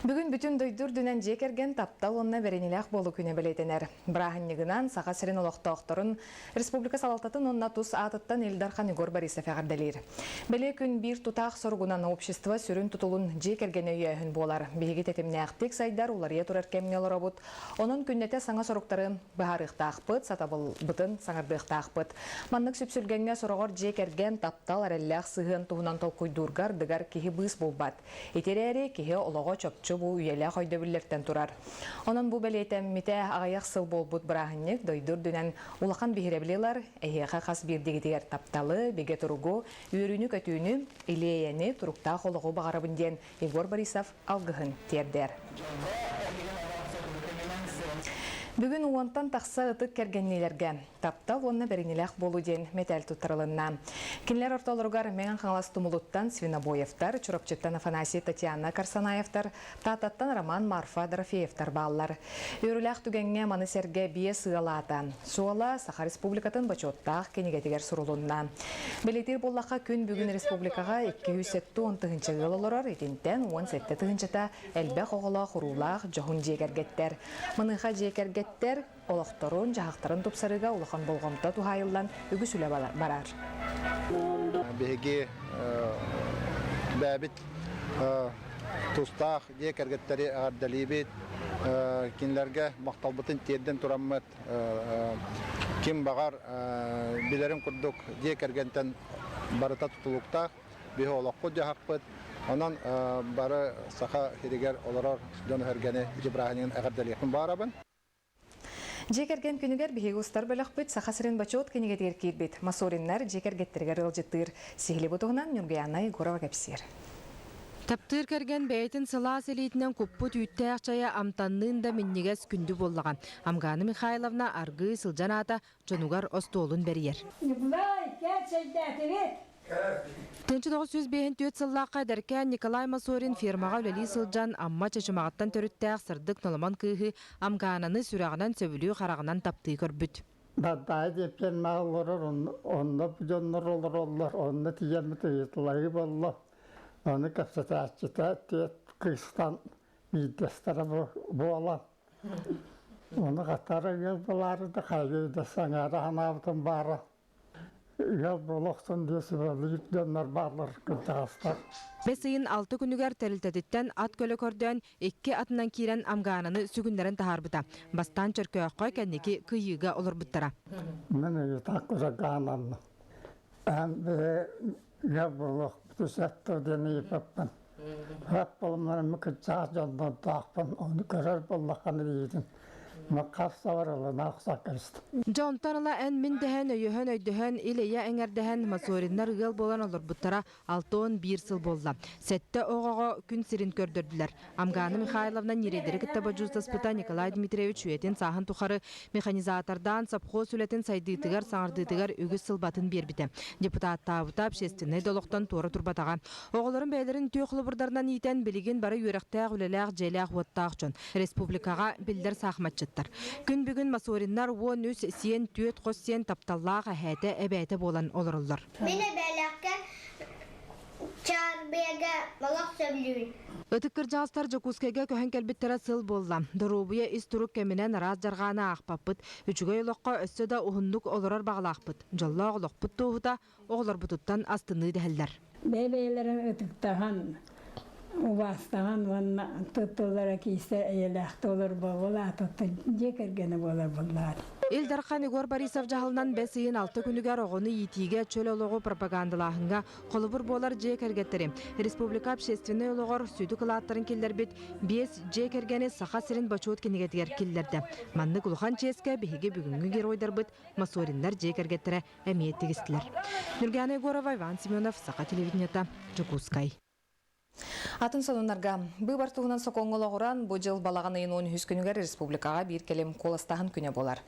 Бүгүн бүтүн дойду үрдүнэн дьиэ кэргэн таптал уонна бэриниилээх буолуу күнэ бэлиэтэнэр. Бырааһынньыгынан Саха сирин олохтоохторун, республика салалтатын уонна тус аатыттан Ил Дархан Егор Борисов эҕэрдэлиир. Бэлиэ күн биир тутаах соругунан общество сүрүн тутулун дьиэ кэргэни өйөөһүн буолар. Биһиги тэтимнээхтик сайдар, уларыйа турар кэмҥэ олоробут. Онон күннэтэ саҥа соруктары быһаарыахтаахпыт, сатабылбытын саҥардыахтаахпыт. Маннык сүпсүлгэҥҥэ сороҕор дьиэ кэргэн, таптал, эрэллээх сыһыан туһунан толкуйдуурга ардыгар киһи быыс булбат. Ити эрээри киһи олоҕо чопчу бу үйэлээх өйдөбүллэртэн турар. Онон бу бэлиэтэммитэ аҕыйах сыл буолбут бырааһынньык дойду үрдүнэн улахан биһирэбили ылар, эһиэхэ хас биирдигитигэр тапталы, бигэ туругу, үөрүүнү-көтүүнү, илиэйэни, туруктаах олоҕу баҕарабын диэн Егор Борисов алгыһын тиэрдэр. Бүгүн уонтан тахса ытык кэргэнниилэргэ таптал уонна бэриниилээх буолуу диэн мэтээл туттарылынна. Кинилэр ортолоругар Мэҥэ Хаҥалас Тумулуттан Свинобоевтар, Чурапчыттан Афанасий Татьяна Карсанаевтар, Тааттаттан Роман Марфа Дорофеевтар бааллар. Үөрүүлээх түгэҥҥэ маны сэргэ биэс ыал аата, суола Саха Республикатын бочуоттаах кинигэтигэр сурулунна. Бэлиэтиир буоллахха, күн бүгүн республикаҕа 270 тыһыынча ыал олорор, итинтэн 17 тыһыынчата элбэх оҕолоох уруулаах дьоһун дьиэ кэргэттэр. Маныаха дьиэ кэргэттэр олохторун, дьаһахтарын тупсарыыга улахан болҕомто туһаайыллан үгүс үлэ барар. Биһиги бэйэбит тустаах дьиэ кэргэттэри эҕэрдэлиибит, кинилэргэ махталбытын тиэрдэн тураммыт, ким баҕар билэрин курдук дьиэ кэргэнтэн барыта тутулуктаах, биһи олохпут-дьаһахпыт. Онон бары Саха сиригэр олорор дьон-сэргэни ити бырааһынньыгын эҕэрдэлиэхпин баҕарабын. Дьиэ кэргэн күнүгэр биһиги устар бөлөхпүт Саха сирин бочуот кинигэтигэр киирбит Масориннар дьиэ кэргэттэригэр ыалдьыттыыр. Сиһили бу туһунан Ньургуйаана Егорова кэпсиир. Таптыыр кэргэн бэйэтин сылаас илиитинэн куппут үүттээх чайа амтанныын да минньигэс күндү буоллаҕа. Амгана Михайловна аргыый сылдьан аата дьонугар остуолун бэрийэр. Ньукулай, кэл чэйдээтибит. 1954 сыллаахха эдэркээн Николай Мосорин фермаҕа үлэлии сылдьан Амма Чычымаҕыттан төрүттээх сырдык ноломон кыыһы Амгаананы сүрэҕинэн сөбүлүү хараҕынан таптыы көрбүт. Баддаайы диэн фермаҕа олорор, онно дьоннор олороллор, онно тиийэммит ыйыталаһыы буолла. Ону кэпсэтээччитэ түөрт кыыстан биирдэстэрэ буолан Ону хатара ыал буолаары да хайыы да саҥара санаабытым баара. Ыал буола охсон диэ сүбэлиир дьоннор бааллар кырдьаҕастар. Бэс ыйын алта күнүгэр тэрилтэтиттэн ат көлө көрдөөн, икки атынан киирэн Амгаананы сүгүннэрэн таһаарбыта. Бастаан Чөркөөххө, кэнники Кыйыыга олорбуттара. Мин ыйытаах кусагаананна. Эн ыал буолуохпуту сөптөө диэн ыйыппаппын. Хат буолумнарым кырдьаҕас дьоннордоохпун, ону көрөр буоллаххына диибитин Дьэ онтон ыла эн-мин дэһэн, өйөһөн-өйдөһөн, ил-эйэ эҥэрдэһэн Мацориннар ыал буолан олорбуттара 61 сыл буолла. Сэттэ оҕоҕо күн сирин көрдөрдүлэр. Амгана Михайловна ньирэйдэри кытта бодьуустаспыта Николай Дмитриевич үйэтин-сааһын тухары механизатордаан совхоз үлэтин сайдыытыгар, саҥардыытыгар үгүс сылбатын биэрбитэ. Депутаттаабыта, общественнай да олохтон туора турбатаҕа. Оҕолорун бэйэлэрин үтүө холобурдарынан иитэн, билигин бары үөрэхтээх, үлэлээх, дьиэлээх-уоттаах дьон. Республикаҕа биллэр саахыматчыттар. Күн бүгүн Масориннар 13 сиэн, түөрт хос сиэн тапталлаах эһээтэ, эбээтэ буолан олороллор. Мин эбээлээххэ Чаарбыйага олох сөбүлүүбүн. Ытык кырдьаҕастар Дьокуускайга көһөн кэлбиттэрэ сыл буолла. Доруобуйа ис турук кэминэн араас дьарҕааны аахпаппыт. Үчүгэй олоххо өссө да уһуннук олорор баҕалаахпыт. Дьоллоох олохпут туоһута оҕолорбутуттан астыныы дэһэллэр. Бэйэ-бэйэлэрин ытыктаһан, убаастаһан уонна туттуллара киисэ эйэлээхтик олор буолаатыттан дьиэ кэргэнэ буолар буоллаҕа. Ил Дархан Егор Борисов дьаһалынан бэс ыйын алта күнүгэр оҕону иитиигэ чөл олоҕу пропагандалааһыҥҥа холобур буолар дьиэ кэргэттэри, республика общественнай олоҕор сүдү кылааттарын киллэрбит биэс дьиэ кэргэни Саха сирин бочуот кинигэтигэр киллэрдэ. Маннык улахан чиэскэ биһиги бүгүҥҥү геройдарбыт Мосориннар дьиэ кэргэттэрэ эмиэ тигистилэр. Нюргана Егорова, Иван Семенов, Саха телевидениета, Дьокуускай. Атын сонуннарга быыбар туһунан сокуоҥҥа олоҕуран, бу дьыл балаҕан ыйын 13 күнүгэр республикаҕа биир кэлим куоластааһын күнэ буолар.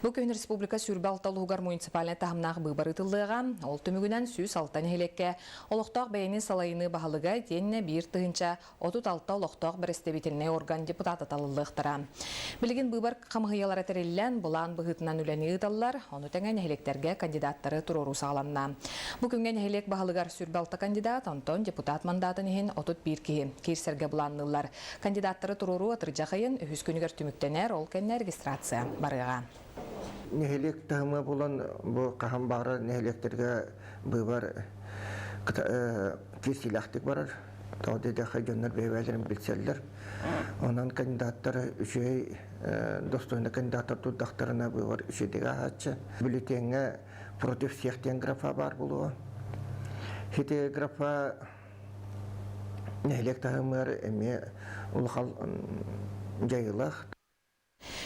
Бу күн республика 26 улууһугар муниципальнай таһымнаах быыбар ыытыллыаҕа. Ол түмүгүнэн 106 нэһилиэккэ олохтоох бэйэни салайыныы баһылыга итиэннэ 1 036 олохтоох бэрэстэбиитэлинэй орган депутата талыллыахтара. Билигин быыбар хамыһыйалара тэриллэн, былаан быһыытынан үлэни ыыталлар, ону тэҥэ нэһилиэктэргэ кандидаттары туруоруу саҕаланна. Бу күҥҥэ нэһилиэк баһылыгар 26 кандидат, онтон депутат мандатын иһин 31 киһи киирсэргэ былаанныыллар. Кандидаттары туруоруу атырдьах ыйын үһүс күнүгэр түмүктэнэр, ол кэннэ регистрация барыаҕа. Нэһилиэк таһыма булан бу хаһан баҕарар нэһилиэктэргэ быыбар киирсиилээхтик барар. Тоҕо диэтэххэ дьоннор бэйэ-бэйэлэрин билсэллэр. Онон кандидаттар үчүгэй достойный кандидаттар турдахтарына быыбар үчүгэйдик ааһааччы. Бюллетеҥҥэ против всех диэн графа баар буолуо. Ити графа нэһилиэк таһымыгар эмиэ улахан дьайыылаах.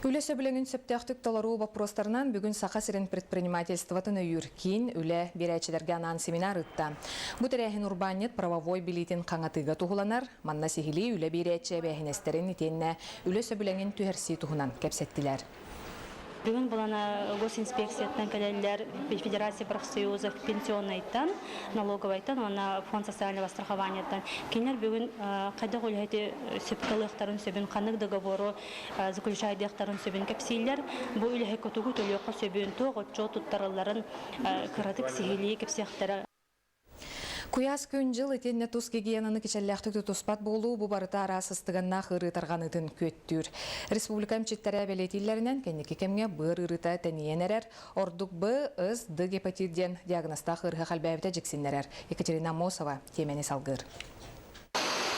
Үлэ сөбүлэҥин сөптөөхтүк толоруу боппуруостарынан бүгүн Саха сирин предпринимательствотын өйүүр киин үлэ биэрээччилэргэ анаан семинар ыытта. Бу тэрээһин урбаанньыт правовой билиитин хаҥатыыга туһуланар. Манна сиһилии үлэ биэрээччи эбээһинэстэрин итиэннэ үлэ сөбүлэҥин түһэрсии туһунан кэпсэттилэр. Бүгүн булана госинспекцияттан кэлэллэр Федерация профсоюзов пенсионнайтан, налоговайтан уонна фонд социального страхованияттан. Кинилэр бүгүн хайдах үлэһити сөпкө ылыахтарын сөбүн, ханнык договору заключайдыахтарын сөбүн кэпсииллэр. Бу үлэһиккэ тугу төлүөххэ сөбүн, туох отчуот туттарылларын кыратык сиһилии кэпсиэхтэрэ. Куйаас күн-дьыл итиэннэ тус гигиенаны кичэллээхтик тутуспат буолуу бу барыта араас сыстыганнаах ыарыы тарҕаныытын күөттүүр. Республика эмчиттэрэ бэлиэтииллэринэн, кэнники кэмҥэ быар ыарыыта тэнийэн эрэр, ордук Б, С, Д гепатит диэн диагнозтаах ыарыһах элбээбитэ дьиксиннэрэр. Екатерина Аммосова тиэмэни салгыыр.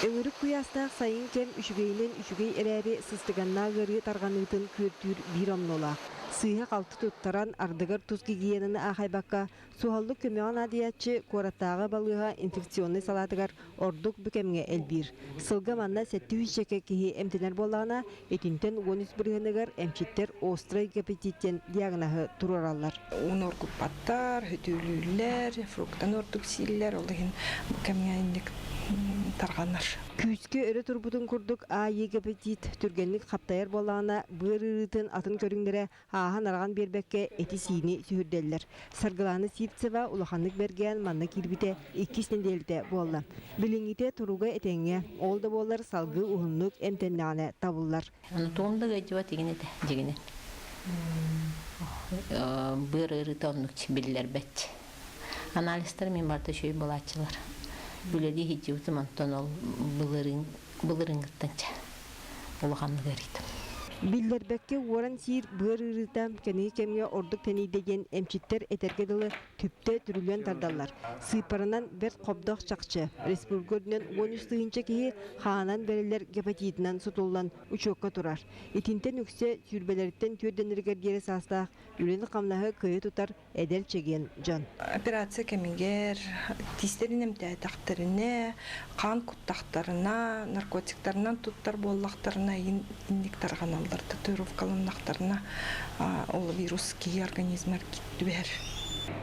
Өҥүрүк куйаастаах сайын кэм үчүгэйинэн үчүгэй эрээри сыстыганнаах ыарыы тарҕаныытын күөртүүр биир омнуолаах. Сыыһа-халты туттаран, ардыгар тус гигиенаны аахайбакка, Суһаллык көмөҕө наадыйааччы куораттааҕы балыыһа инфекционнай салаатыгар ордук бу кэмҥэ элбиир. Сылга манна 700 чэкэ киһи эмтэнэр буоллаҕына, итинтэн 13 бырыһыаныгар эмчиттэр острай гепатит диэн диагноһы туруораллар. Ууну оргуппаттар, хөтүүлүүллэр, фруктаны ордук сииллэр, ол иһин бу кэмҥэ инник тарҕанар. Күүскэ өрө турбутун курдук АИ гепатит түргэнник хаптайар буоллаҕына, быар ыарыытын атын көрүҥнэрэ ааһан-араҕан биэрбэккэ эти-сиини сүһүрдэллэр. Саргылаана Сивцева улаханнык бэргээн манна киирбитэ иккис нэдиэлэтэ буолла. Билиҥҥитэ туруга этэҥҥэ, ол да буоллар салгыы уһуннук эмтэннэҕинэ табыллар. Аны туом да ыалдьыбат игин этэ, дьигинэн. Быар ыарыыта оннук биллэрбэт. Анализтар мин барыта үчүгэй буолааччылар. Үлэлии сылдьыбытым онтон ол былырыын былырыыҥҥыттан чэ улаханнык ыарыйдым. Биллэрбэккэ уоран сиир быар ыарыыта кэнники кэмҥэ ордук тэнийдэ диэн эмчиттэр этэргэ дылы түптэ түрүлүөн тардаллар. Сыыппаранан бэрт хобдох чахчы. Республика үрдүнэн 13 тыһыынча киһи хаанан бэриллэр гепатитынан сутуллан учуокка турар. Итинтэн үксэ сүүрбэлэриттэн түөрдэнэригэр диэри саастаах үлэни-хамнаһы кыайа тутар эдэр чэгиэн дьон. Операция кэмигэр тиистэрин эмтээтэхтэринэ, хаан куттахтарына, наркотиктарынан туттар буоллахтарына инник тарҕаналлар, татуировкаланнахтарына ол вирус киһи организмар түбэһэр.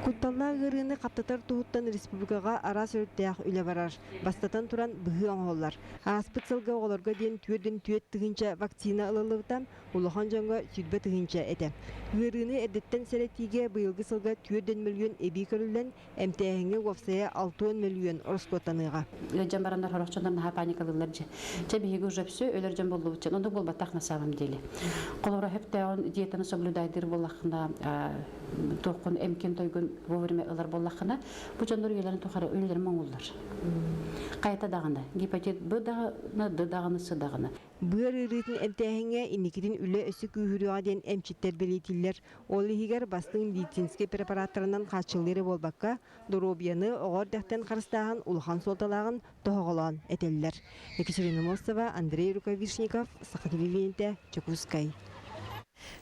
Кутталлаах ыарыыны хаптатар туһуттан республикаҕа араас өрүттээх үлэ барар. Бастатан туран, быһыы оҥоһуллар. Ааспыт сылга оҕолорго диэн 44 тыһыынча вакцина ылыллыбыта, улахан дьоҥҥо 20 тыһыынча этэ. Ыарыыны эрдэттэн сэрэтиигэ быйылгы сылга 4 мөлүйүөн эбии көрүллэн, эмтээһиҥҥэ уопсайа 60 мөлүйүөн ороскуоттаныаҕа. Ыалдьан бараннар хорохчоннор наһаа паникалыыллар дьэ. Чэ биһиги уже все өлөр дьон буллубут дьон. Оннук буолбатах на самом деле. Холобура сөптөөҕүн диетаны соблюдайдыыр буоллаххына, туоххун эмкин тойгун вовремя ылар буоллаххына, бу дьоннор үйэлэрин тухары үлэлэрин моҥуллар. Хайата даҕаны, гепатит Б даҕаны, Д даҕаны, С даҕаны. Быар ыарыытын эмтээһиҥҥэ инникитин үлэ өссө күүһүрүөҕэ диэн эмчиттэр бэлиэтииллэр. Ол иһигэр бастыҥ медицинскэй препараттарынан хааччыллыы эрэ буолбакка, доруобуйаны оҕо эрдэхтэн харыстааһын улахан суолталааҕын тоһоҕолоон этэллэр. Екатерина Мостова, Андрей Рукавишников, Саха телевидениетэ, Дьокуускай.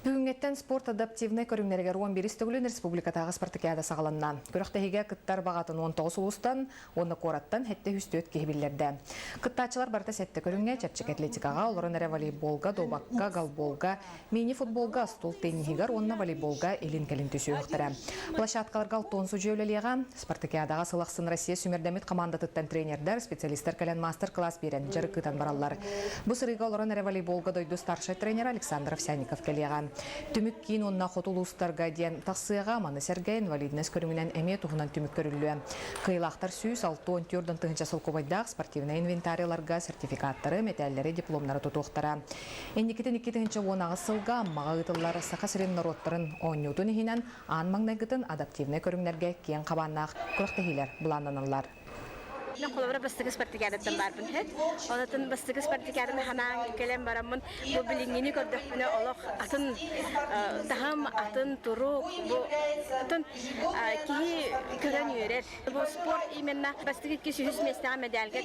Бүгүҥҥэттэн спорт адаптивнай көрүҥнэригэр 11 төгүлүн республикатааҕы спартакиада саҕаланна. Күрэхтэһиигэ кыттар баҕатын 19 улуустан уонна куораттан 704 киһи биллэрдэ. Кыттааччылар барыта сэттэ көрүҥҥэ чэпчэки атлетикаҕа, олорон эрэ волейболга, дуобакка, голболга, мини-футболга, остуол тенниһигэр уонна волейболга илин-кэлин түсүөхтэрэ. Площадкаларга алтон судьуйа үлэлиэҕэ. Спартакиадаҕа сыл ахсын Россия сүүмэрдэммит хамаандатыттан тренердэр, специалистар кэлэн мастер-класс биэрэн дьарык ыытан бараллар. Бу сырыыга олорон эрэ волейболга дойду старшай тренера Александр Овсянников кэлиэҕэ. Түмүк киин уонна хоту улуустарга диэн тахсыаҕа, маны сэргэ инвалидность көрүҥүнэн эмиэ туһунан түмүк көрүллүө. Кыайыылаахтар 164 тыһыынча солкуобайдаах спортивнай инвентариларга сертификаттары, мэтээллэри, дипломнары тутуохтара. Инникитин 2018 сылга Аммаҕа ыытыллар Саха сирин норуоттарын оонньуутун иһинэн аан маҥнайгытын адаптивнай көрүҥнэргэ киэҥ хабааннаах күрэхтэһиилэр былааннаналлар. Мен холобура бастакы спартакиадаттан баарбын һэт. Онотон бастакы спартакиаданы ханаан кэлэн бараммын бу билиҥҥини көрдөхпүнэ олох атын таһым, атын турук, бу атын киһи көрөн үөрэр. Бу спорт именно бастакы иккис үһүс миэстэҕэ мэдээлгэ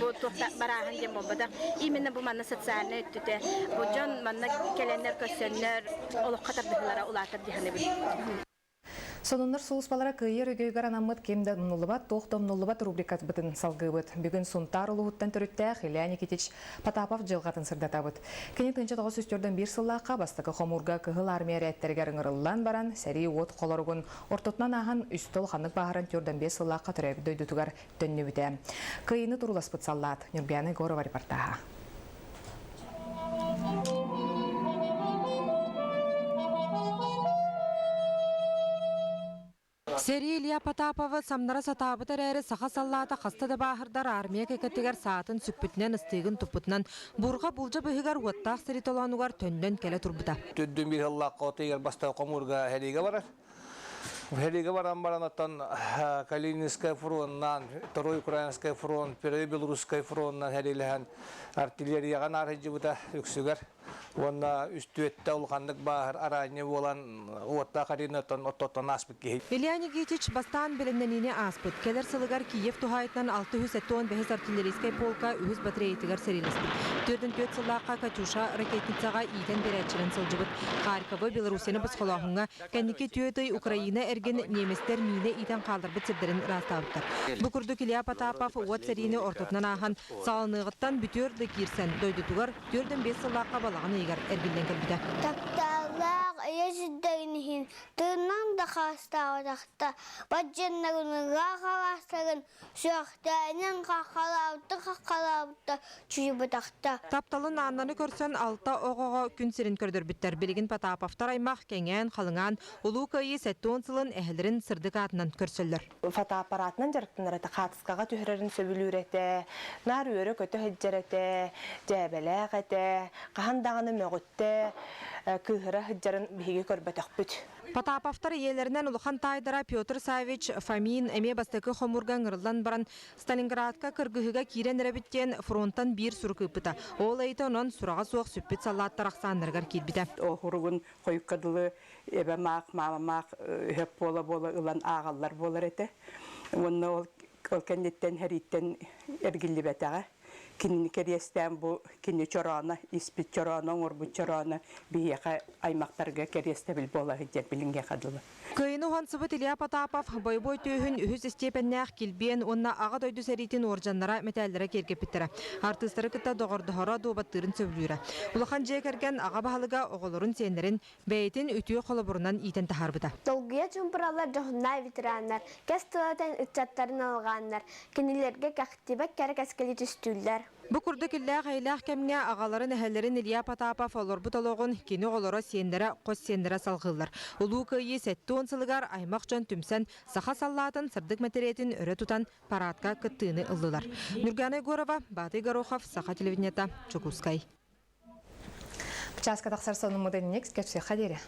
бу туохта барааһын диэн буолбатах. Именно бу манна социальнай өттүтэ. Бу дьон манна кэлэннэр көрсөннөр олоххо тардыһыылара улаатар дии саныыбын. Сонуннар сулууспалара кыайыы өрөгөйүгэр анаммыт Ким да умнуллубат, туох да умнуллубат рубрикабытын салгыыбыт. Бүгүн Сунтаар улууһуттан төрүттээх Илья Никитич Потапов дьылҕатын сырдатабыт. Кини 1941 сыллаахха бастакы хомуурга Кыһыл Армия эрээттэригэр ыҥырыллан баран, сэрии уот холоругун ортотунан ааһан үстэ улаханнык бааһыран 45 сыллаахха төрөөбүт дойдутугар төннүбүтэ. Кыайыыны турууласпыт саллаат Нюргуяна Егорова репортаһа. Сэрии Илья Потаповы самнара сатаабыт эрээри саха саллаата хаста да бааһырдар армия кэккэтигэр саатын сүкпүтүнэн ыстыыгын туппутунан бурҕа булдьа быһыгар уоттаах сэрии толоонугар төннөн кэлэ турбута. Түрдүн биир сыллаахха отыгар бастакы хомуурга сэриигэ барар. Сэриигэ баран баран оттон Калининскай фронунан, Второй Украинскай фронт, Первый Белорусскай фронунан сэриилэһэн артиллерияҕа наарыйдьыбыта үксүгэр. Уонна үстүөттэ улаханнык бааһыр араанньы буолан уоттаах аренаттан оттоттон ааспыт киһи. Илья Никитич бастаан бэлэмнэниини ааспыт. Кэлэр сылыгар Киев туһаайытынан 675 артиллерийскай полка үһүс батареятыгар сэриилэспит. 44 сыллаахха «Катюша» ракетницаҕа иитэн биэрээччинэн сылдьыбыт. Харьковы, Белоруссияны босхолооһуҥҥа Кэнники түөрт ый Украина эргин немецтэр миинэ иитэн хаалларбыт сирдэрин ыраастаабыттар. Бу курдук Илья Потапов уот сэриини ортотунан ааһан, саҕаланыаҕыттан бүтүөр да киирсэн, дойдутугар 45 сыллаахха балаҕан ыйыгар эргиллэн кэлбитэ. Тапталлаах ийэ сирдэрин иһин тыыннаҥ да хаастаабатахта, бадьыннарын ыраах алаастарын Сүрэхтээнин хаххалаабыта хаххалаабыта чуйбатахта. Тапталын Аннаны көрсөн алта оҕоҕо күн сирин көрдөрбүттэр. Билигин Потаповтар аймах кэҥээн, халыҥаан Улуу Кыайыы 70 сылын эһэлэрин сырдык аатынан көрсөллөр. Фотоаппаратынан дьарыктанар этэ, хаартыскаҕа түһэрэрин сөбүлүүр этэ, наар үөрэ-көтө сылдьар этэ, дьээбэлээх этэ, хаһан даҕаны мөҕүттэ, кыыһыра сылдьарын биһиги көрбөтөхпүт. Потаповтар ийэлэринэн улахан таайдара Петр Саввич Фомин эмиэ бастакы хомуурга ыҥырыллан баран Сталинградка кыргыһыыга киирэн эрэбит диэн фронтан биир сурук ыыппыта. Ол ыйыта онон сураҕа суох сүппүт саллааттар ахсааннарыгар киирбитэ. Оһуругун хойукка дылы эбэм аах, маамам аах өһөп буола-буола ылан ааҕаллар буолар этэ. Уонна ол ол кэнниттэн сэрииттэн эргиллибэтэҕэ. Кинини кэриэстээн бу кини чорооно, испит чорооно, оҥорбут чорооно биһиэхэ аймахтарга кэриэстэбил буола сылдьар билиҥҥиэхэ дылы. Кыайыны уһансыбыт Илья Потапов бойобуой түөһүн үһүс истиэпэннээх килбиэн уонна Аҕа дойду сэриитин уордьаннара, мэтээллэрэ киэргэппиттэрэ. Артыыстары кытта доҕордоһоро, дуобаттыырын сөбүлүүрэ. Улахан дьиэ кэргэн аҕа баһылыга оҕолорун, сиэннэрин бэйэтин үтүө холобурунан иитэн таһаарбыта. Долгуйа чуумпураллар дьоһуннаах ветераннар, кэс тылатан ыччаттарын алҕааннар, кинилэргэ кэхтибэт кэрэ кэскили түстүүллэр. Бу курдук иллээх-эйэлээх кэмҥэ аҕаларын, эһэлэрин Илья Потапов олорбут олоҕун кини оҕолоро, сиэннэрэ, хос сиэннэрэ салҕыыллар. Улуу Кыайыы 70 сылыгар аймах дьон түмсэн, саха саллаатын сырдык мэтириэтин өрө тутан параадка кыттыыны ыллылар. Нюргана Егорова, Баатый Горохов, Саха телевидениета, Дьокуускай. Чааска тахсар сонуммутун Никс кэпсиэххэ диэри.